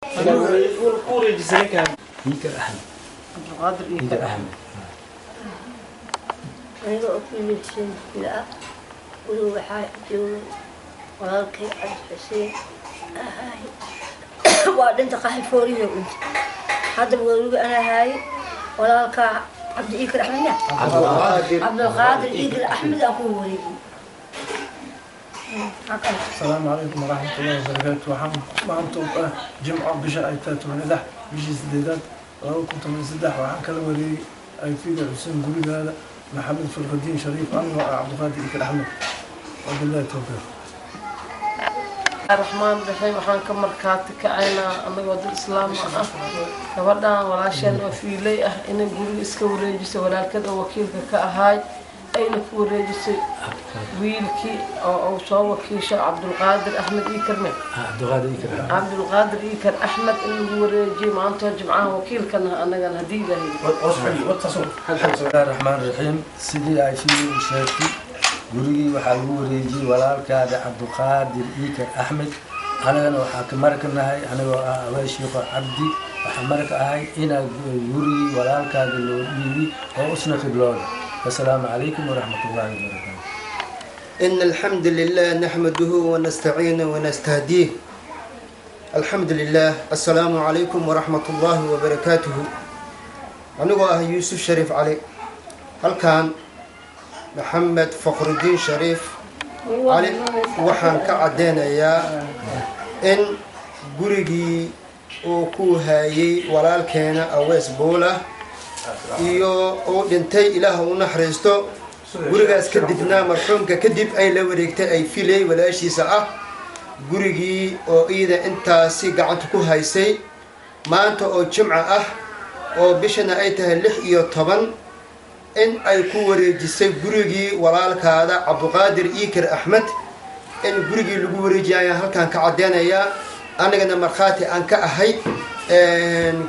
Ku wareejisay ninkan? Iikar Axmed. Cabdulqaadir. Iikar Axmed. Aniga oo ku ila ah, guriga waxaa joogay walaalkay Cabdi Xuseen ahay. Waa dhinta, qaxi fooriyo dhintay. Haddaba guriga anaa haayay, walaalkaa Cabdi Iikar Axmedna, Cabdulqaadir Iikar Axmed aan ku wareegay. Asalaamu calaykum waraxmatullahi wabarakaatu. Waxaan maanta oo ah Jimco, bisha ay tahay 16, bishii sideedaad, 2013, waxaan kala wareegay Ayfida Xuseen gurigaada Maxamed Farqadiin Shariif, anigoo ah Cabdiqaadir Ikar Axmed. Wabillahi towfiiq. Raxmaan raxiim. Waxaan ka markaati kacaynaa, anagoo dad islaam ah, gabadhan walaasheen oo fiiley ah inay guriga iska wareejisay walaalkeed oo wakiilka ka ahaay, ayna ku wareejisay wiilkii oo uu soo wakiisho, Cabdulqaadir Axmed Iikarme. Cabdiqaadir Iikar Axmed. Cabdulqaadir Iikar Axmed in lagu wareejiyay maantoo Jimcaha, wakiilkana anagana haddii Ilaahay. Bismillahi raxmaan raxiim. Sidii ay fiili u sheegtay, gurigii waxaa lagu wareejiyey walaalkaada Cabdiqaadir Iikar Axmed. Anagana waxaa ka marka nahay, anigoo ah Awee Shiikho Cabdi, waxaa marka ahay inaa gurigii walaalkaada loo dhiibi oo usna qiblooda. Wasalaamu calaykum waraxmat ullahi wabarakaatu. إن الحمد لله نحمده ونستعينه ونستهديه. الحمد لله. السلام عليكم ورحمة الله وبركاته. Anigoo ah Yuusuf Shariif Cali, halkan Maxamed Fakhrudiin Shariif Cali waxaan ka caddeynayaa in gurigii uu ku haayay walaalkeena Awees Buula iyo uu dhintay, Ilaah u naxariisto, gurigaas kadibna marxuumka kadib ay la wareegtay ay filay walaashiisa ah gurigii oo iida intaasi gacanta ku haysay. Maanta oo Jimca ah oo bishana ay tahay 16, in ay ku wareejisay gurigii walaalkaada Cabduqaadir Iikar Axmed. In gurigii lagu wareejiyay ayaan halkan ka caddeynayaa, anigana markhaati aan ka ahay.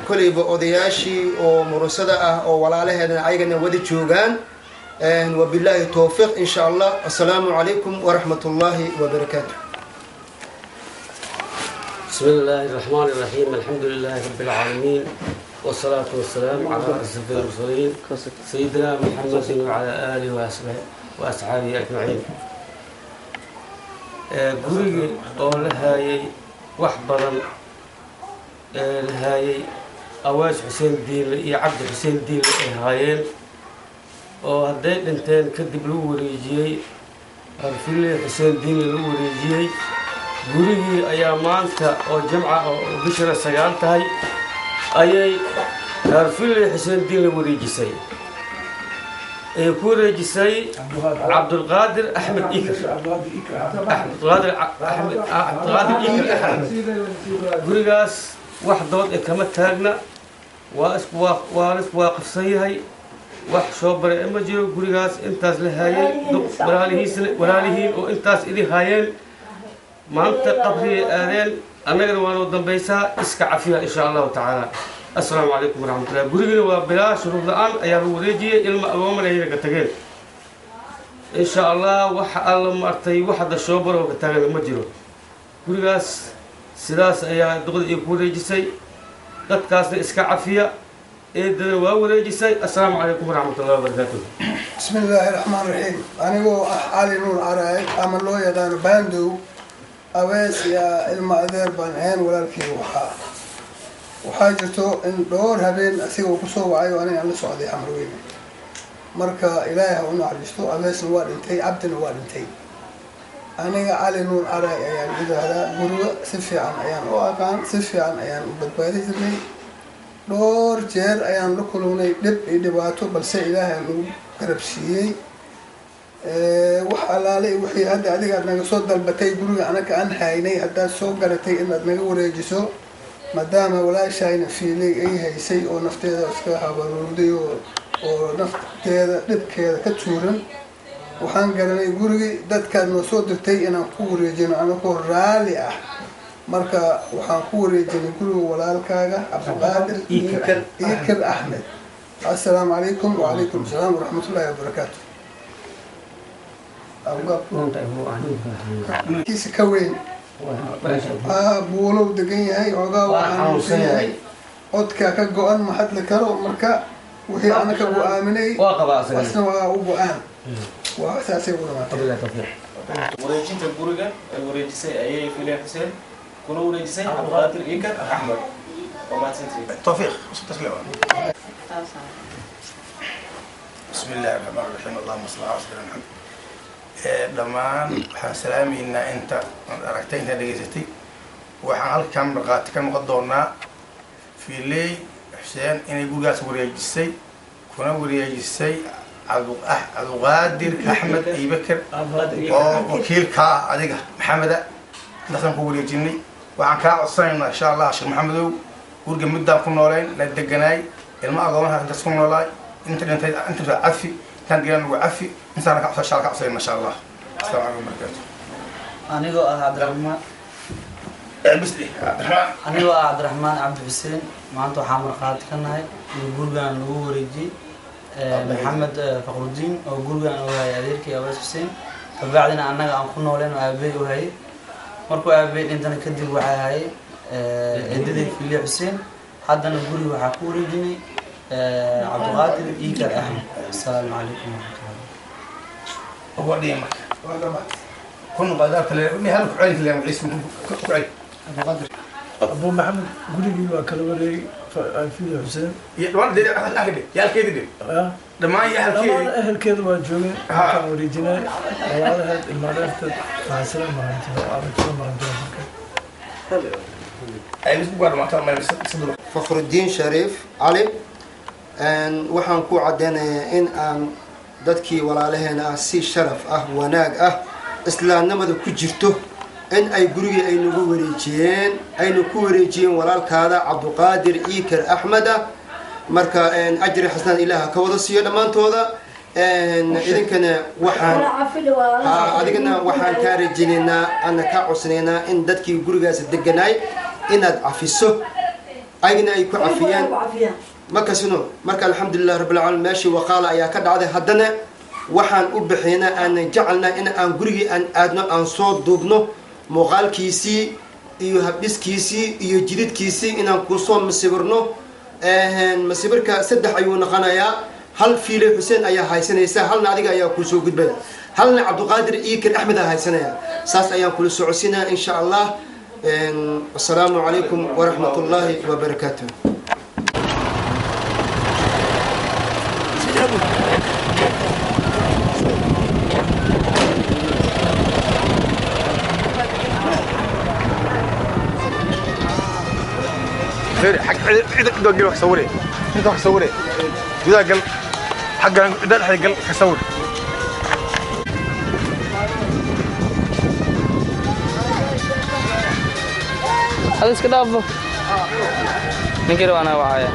Koleyba odayaashii oo murusada ah oo walaalaheedana ayagana wada joogaan. Wabilaahi towfiiq, in sha Allah. Assalaamu calaykum waraxmat ullaahi wabarakaatu. بسم الله الرحمن الرحيم. الحمد لله رب العالمين، والصلاة والسلام على أشرف المرسلين، سيدنا محمد وعلى آله وأصحابه أجمعين. Gurigii oo la haayay wax badan ee la haayay Awees Xuseen Diinle iyo Cabdi Xuseen Diinle ay haayeen, oo hadday dhinteen kadib lagu wareejiyey Arfile Xuseen Diinle lagu wareejiyey gurigii, ayaa maanta oo Jimca oo bishana 9 tahay ayay Arfile Xuseen Diinle wareejisay, ay ku wareejisay Cabdulqaadir Axmed Ikar, Cabdulqaadir Axmed, Cabdulqaadir Ikar Axmed. Gurigaas wax dood ee kama taagna, waa isku waa la isku waafaqsan yahay. Wax soo baray ma jiro. Gurigaas intaas la haayay walaalihiisna, walaalihiin oo intaas idin haayeen, maanta qabrigay aadeen, annagana waa noo dambaysaa. Iska cafiya, insha Allahu tacaala. Assalaamu calaykum waraxmatullah. Gurigina waa bilaa shuruud la-aan ayaa lagu wareejiyey, ilma agoomana ayna ka tageen, insha Allah. Waxa alla maartay wax hadda shoobaroo ka taagan ma jiro. Gurigaas sidaas ayaa duqda ii ku wareejisay. Dadkaasna iska cafiya, eedana waa wareejisay. Assalaamu calaykum waraxmatullahi wabarakaatuh. Bismi illaahi raxmaan raxiim. Anigoo ah Cali Nuur Caraay ama loo yaqaano Baandow, Awees yaa ilma adeer baan ahayn. Walaalkii waxaa jirto in dhowr habeen asiga uu kusoo wacayo, aniga aan la socday Xamarweyne. Marka Ilaahay ha u naxariisto, Aweesna waa dhintay, Cabdina waa dhintay. Aniga Cali Nuur Caraay ayaan yidhaahdaa. Guriga si fiican ayaan u aqaan, si fiican ayaan u badbaadi jirnay. Dhowr jeer ayaan la kulunay dhib iyo dhibaato, balse Ilaahay aan ugu garab siiyey. Wax allaale wixii hadda adiga aad naga soo dalbatay, guriga anaga aan haynay haddaad soo garatay inaad naga wareejiso, maadaama walaashayna fiilay ay haysay oo nafteeda iska habaruurday oo nafteeda dhibkeeda ka tuuran, waxaan garanay gurigii dadkaad noo soo dirtay inaan ku wareejino anagoo raalli ah. Marka waxaan ku wareejinay guriga walaalkaaga Cabdiqaadir Iikar Axmed. Assalaamu calaykum. Wacalaykum asalaam waraxmatullaahi wabarakaatu. Kiisa ka weyn. Buulow degan yahay, xoogaa waa xanuunsan yahay, codka ka go-an ma hadli karo. Marka wixii anaka go-aaminay asna waa u go-aan, waa saasay u dhamaatay. Wareejinta guriga ay wareejisay ayay Filay Xuseen kuna wareejisay Cabdiqaadir Iikar Axmed. Waa mahadsantihiin. Tawfiiq ustaslim. بسم الله الرحمن الرحيم، اللهم صل على سيدنا محمد. Dhammaan waxaan salaamaynaa inta aragtay, inta dhegaysatay. Waxaan halkan markhaati ka noqon doonaa Filey Xuseen inay gurigaas wareejisay, kuna wareejisay Cabduqaadir Axmed Iibakar oo wakiilka ah adiga Maxameda. Intaasaan ku wareejinay. Waxaan kaa codsanaynaa insha Allah, Sheekh Maxamedow, guriga muddaan ku noolayn, la deganaay, ilmo agoomaha intaas ku noolaay, inta dhintay inta cafi, intaan geeran lagu cafi, intaana ka codsan ka codsanayna insha Allah. Asalaamu calaykum barakaatu. Anigoo ah Cabdiraxmaan, anigoo ah Cabdiraxmaan Cabdi Xuseen, maanta waxaa markhaati ka nahay in gurigan lagu wareejiyey Maxamed Faqrudiin oo gurigan u hayay adeerkii Awees Xuseen. Kabacdina annaga aan ku nooleen oo aabey u hayay. Markuu aabey dhintana kadib waxaa hayay eedadii Filiye Xuseen. Haddana guriga waxaa ku wareejinay Cabdiqaadir Iikar Axmed. Asalaamu calaykum waraxmatullahi. Abu Maxamed, gurigii waa kala wareegay Fili Xuseen. Dhammaan ehelkeeda waa joogeen markaan wareejinay, walaalaheed, ilmaadeerteed. Maxasalaam warahmatullahi. Fakhrudiin Shariif Cali, waxaan ku caddeynayaa in aan dadkii walaalaheena ah si sharaf ah, wanaag ah, islaamnimada ku jirto in ay gurigii ay nagu wareejiyeen, ayna ku wareejiyeen walaalkaada Cabduqaadir Iikar Axmed ah. Marka ajri xasanaad Ilaaha ka wada siiyo dhammaantooda. Idinkana waxaan, adigana waxaan kaa rajaynaynaa ana kaa codsanaynaa in dadkii gurigaas deganaay inaad cafiso, ayagana ay ku cafiyaan markaasino. Marka alxamdulilah rabbilcaalamiin, meeshii waqaala ayaa ka dhacday. Haddana waxaan u bixinaa aanan jecelnaa in aan gurigii aan aadno, aan soo duubno muuqaalkiisii iyo habdhiskiisii iyo jididkiisii, inaan kusoo masawirno. Masawirka saddex ayuu noqonayaa: hal Fiile Xuseen ayaa haysanaysa, halna adiga ayaa kuusoo gudbaya, halna Cabdiqaadir Iikar Axmed aa haysanaya. Saas ayaan kula socodsiinaya insha Allah. Asalaamu calaykum waraxmat ullaahi wabarakaatuh. حق عيدك قل wax sawire, inta wax sawire, gudaha gal, xagga cidda dhexda gal ka sawir. Hada iska dhaafo ninkii rabaa wacaya.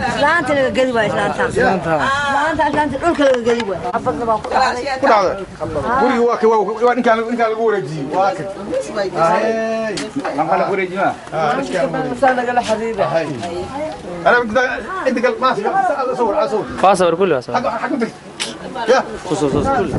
Islaanta laga gedi waay, islaanta islaanta islaanta dhulka laga gedi waay. Xabadna baa ku dhacday, ku dhacday guriga. Waa waa ninkaan, ninkaan lagu wareejiyey waa kan. Nagala xiriira. انا انت قال ما صور صور. waa sawir kulli, waa sawir. حق حق يا صور صور kulli.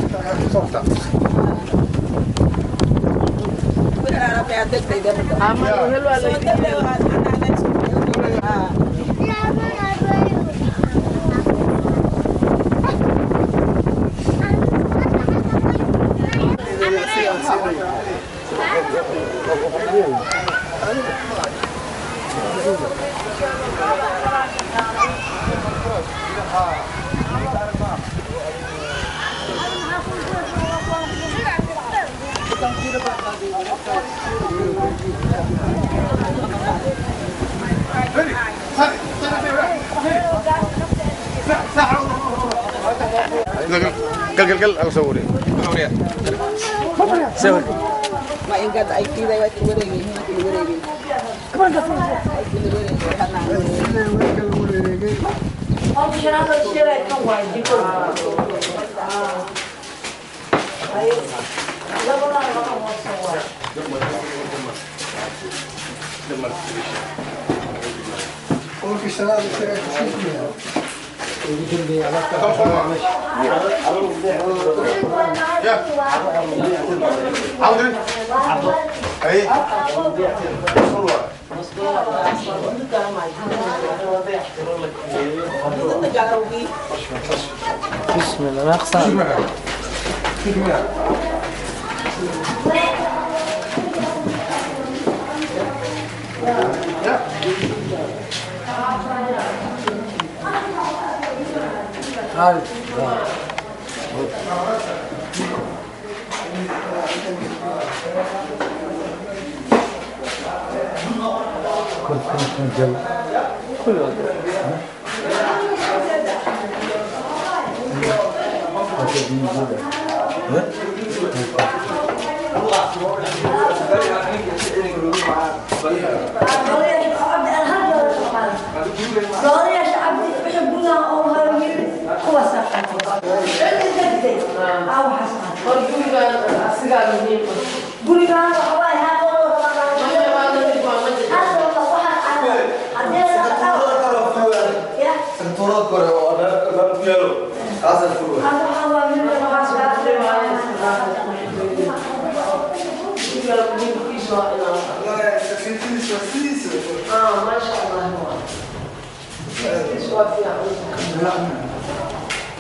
Ready? Gal gal gal ala soo wareeg. Sawir. Ma ingad ay kiiday way ku wareegay ku wareegay. Qolkii shanaad isaga ka sii بسم الله ما خسر.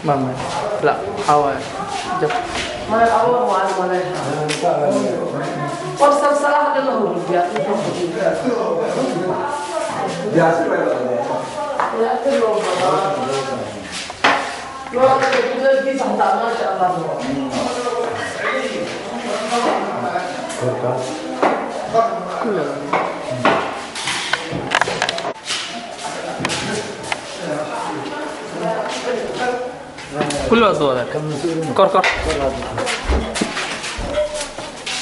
ما لا حاول جب ما الأول وأنا وصل صلاح له كل وقت كر كر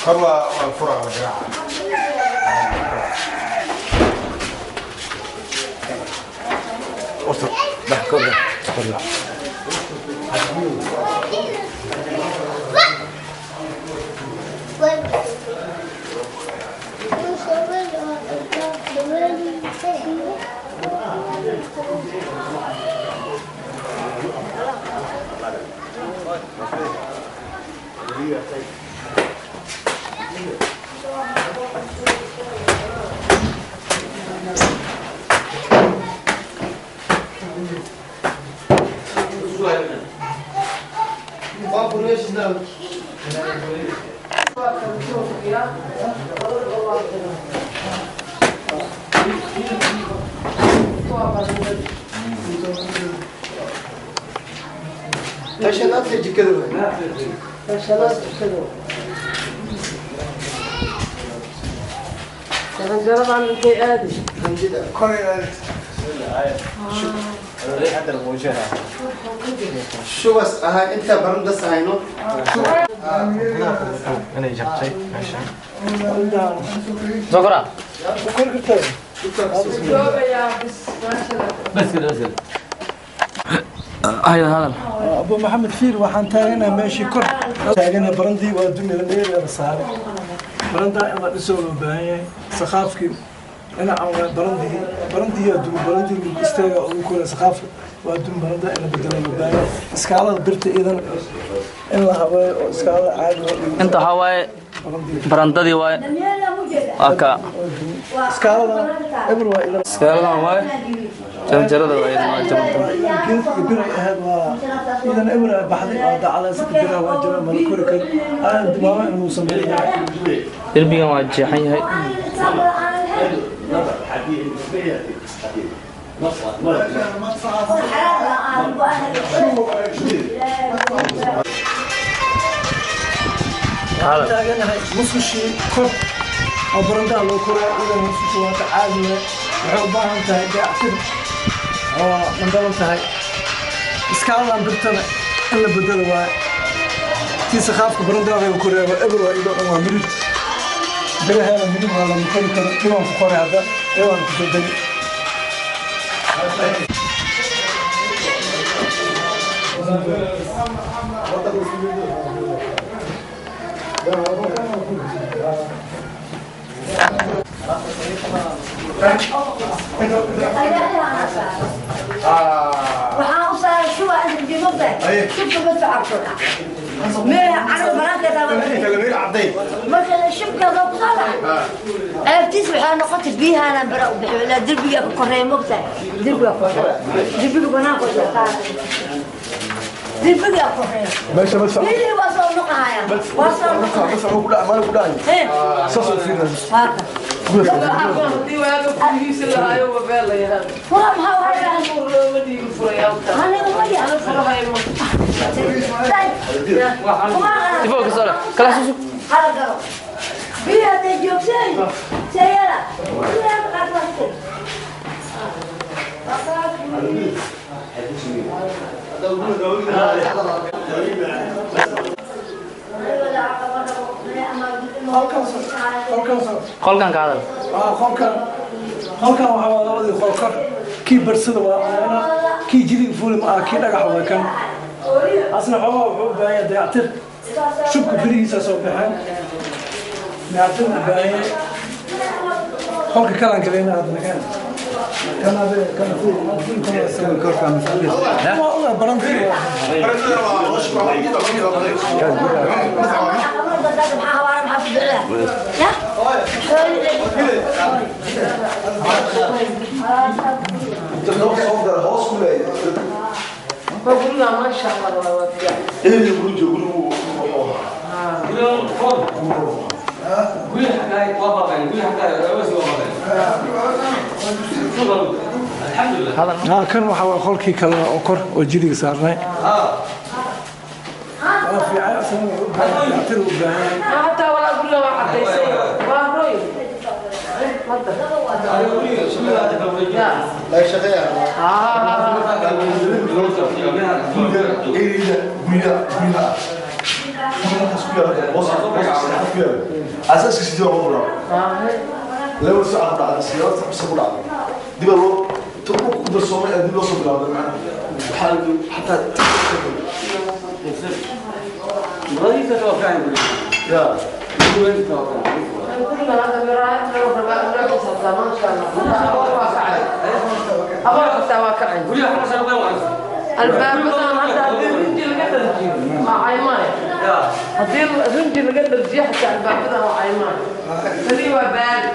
كر والفرع والجراحة. أسر ده كر كر. شو بس هاي انت برندس هاينو انا جبتي عشان زغرة بس كده بس كده هذا هذا ابو محمد فير waxaan taagana meeshii kor taagana barandii waa dumiga dheer ee saaray baranda in la dhiso loo baahan yahay saqaafkii ina aan barandii barandii dum barandii lagu istaaga oo kula saqaaf waa dum baranda in la bedelo loo baahan yahay iskaalada birta idan in la habeeyo oo iskaalada caadi loo dhigo inta waxa waaye barandadii waaye waa ka iskaalada eber waa idan iskaalada waaye jarjarada waa idan waa jarjarada geedka bir ay ahayd waa idan eber ay baxday oo dacalaysata biraha waa jira mala kori karo aan dimaamo inuu sameeyo derbigan waa jeexan yahay taaganahay musqushii kor oo barandaa loo koraa idan musqushu waa ka caadi waay waxay u baahan tahay dayactir oo dhandalan tahay iskaaladan birtana In la bedelo waaye. Tii saqaafka barandaada ku reebo eber waa idoo dhan waa mirid. Biraheeda midig waa lama kori karo, dhibaan ku qoray hadda, dhibaan ku soo degi. Waxaan u saaray shuba inta jimada shubka ma socon meel carro banaanka marka shubka loo kusoo ceebtiis waxaa noqotay biyahaana bara u bixi ilaa derbiga ku koreeya, mogtahay derbiga ku derbiga banaanka soo qaada, derbiga koreeya. Meesha ma socon. Biyihii waa soo noqahaya, waa soo noqahaya. Ma socon ku dhac, maal ku dhacay. Saas u fiirin. Waa ka. Haddii waaga gurigiisa lahaayo waa beel la yahaa. Fura maxaa waaya? Looma dhiibin furayaalka. Aniga maya. Furahay ma. Tifo ka soo kala susu. Hala galo. Biyo hadday joogteen seeyala. Biyaha qaad waqti. Qolkan ka hadal. Qolkan, qolkan waxaa waa labadii qol kor. Kii barsada waa aana, kii jiliga fuuli ma aha, kii dhagax waa kan. Asna xoogaa wuxuu u baahan yahay dayactir. Shubka birihiisa soo baxeen. Dayactir u baahan yahay. Qolka kalaan kalena aadna kan. Kan abe kan fuuli kan waa ogaa barantii. Guriga maasha Allah waa fiican. Kan waxaa waa qolkii kale oo kor oo jiliga saarnay. Waa fiican, asna wuxuu u baahan yahay dayactir u baahan yahay. Hataa walaa guriga waa cadaysay. Waa roy. Hadda. La shaqeeya. Asaaska sidii waa loo bilaabay. Laba saac ku dhacday, siyaasad xabsi ku dhacday. Dib loo turbo ku darsoomay ee dib loo soo bilaabay macnaha. Waxaa la xataa ya Guriga hadda miraayad lagu rabaa inuu xisaabtaa maasha Allah. Waa kacay. Abaar xitaa waa kacay. Albaabadan hadda haddii rinji laga dharjiyo waa caymaayo. Haddii rinji laga dharjiyo xataa albaabadan waa caymaayo. Tani waa baali.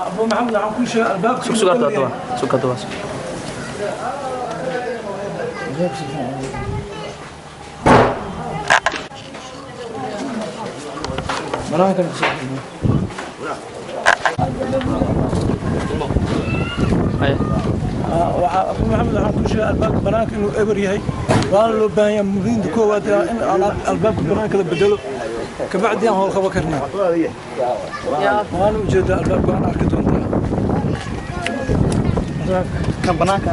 Abu Maxamed, waxaan kuu sheegay albaabka. Sug hadda. Banaankan ku soo xidhno. Waxaa Abu Maxamed, waxaan kuu sheegay albaabka banaanka inuu eber yahay, waana loo baahan yahay muhiimda koowaad in albaabka banaanka la bedelo, kabacdi aan howl qaban karnaa. Waana ujeedaa albaabka, waan arki doontaa. Kan banaanka.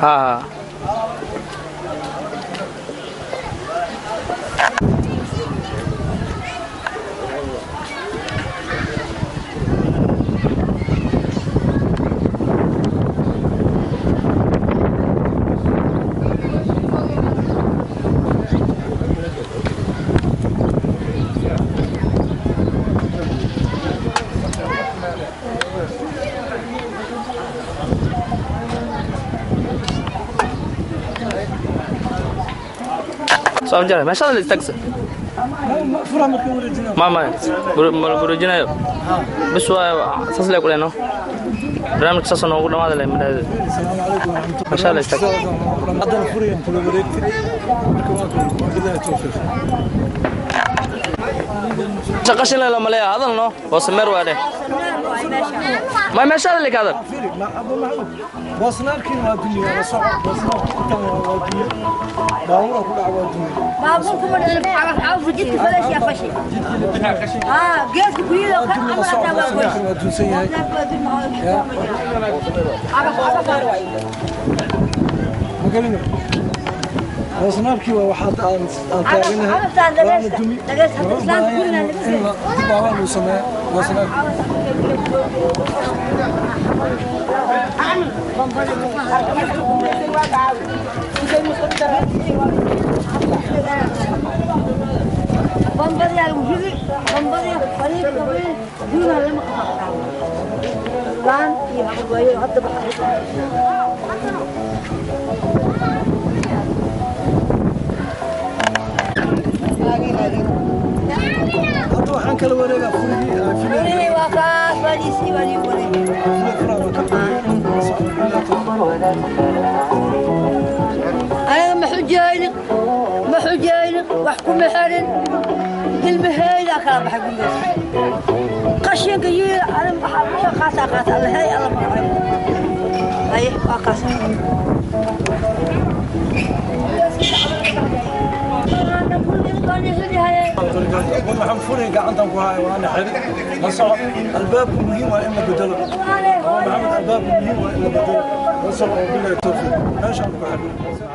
Ha. Soo jara meeshaada la istaagsa ma ma wareejinayo bas waa saas lee kuleno barnaamijka saas noogu dhamaada leh madhaahdo meeshaa la istaagsa. Haddana furigan kula wareegtay marka waa bilahi tawfiiq. Qashin la maleeya hadalno oo sameer waa dheh ma meeshaada la ka hadal. Boosnaarkii waa dunya la soco, boosnaarka ku tan waa dunya, baabuura ku dhaca waa dunya. Baabuurku ma dhicin, cagaf cagaf jidka falash yaa fashi. Haa, geedka ku yido kan camal hataa waa goy. Waa dunsan yahay. Cagaf cagaf waay. Magalina boosnaarkii waa waxaad aan taaganahay waana dumi. Wuxuu u baahan yahay in la dib ahaan uu sameeyo boosnaarka. Bambadii lagu ridi, bambadii fariiq qabiil duuna lama qabtaa. Laan iyo xaqooyo hadda baxay. Hadda waxaan kala wareegaa furigii aan Furihii waa kaas, waa liisii, waa lii wareegay. Aniga ma xujaynin, ma xujaynin, wax kuma xirin. Ilmaheydaa kala baxay gurigaas. Qashinka yiila arin waxaa laga qaataa qaata Allahey alla magacay. Haye waa kaas. Waxaan furi gacantan ku haya waana xiri la soco. Albaabku muhiim waa in la bedelo. Maxamed, albaabku muhiim waa in la bedelo. La soco, bilahi tawfiiq. Meeshaan ku xidhno.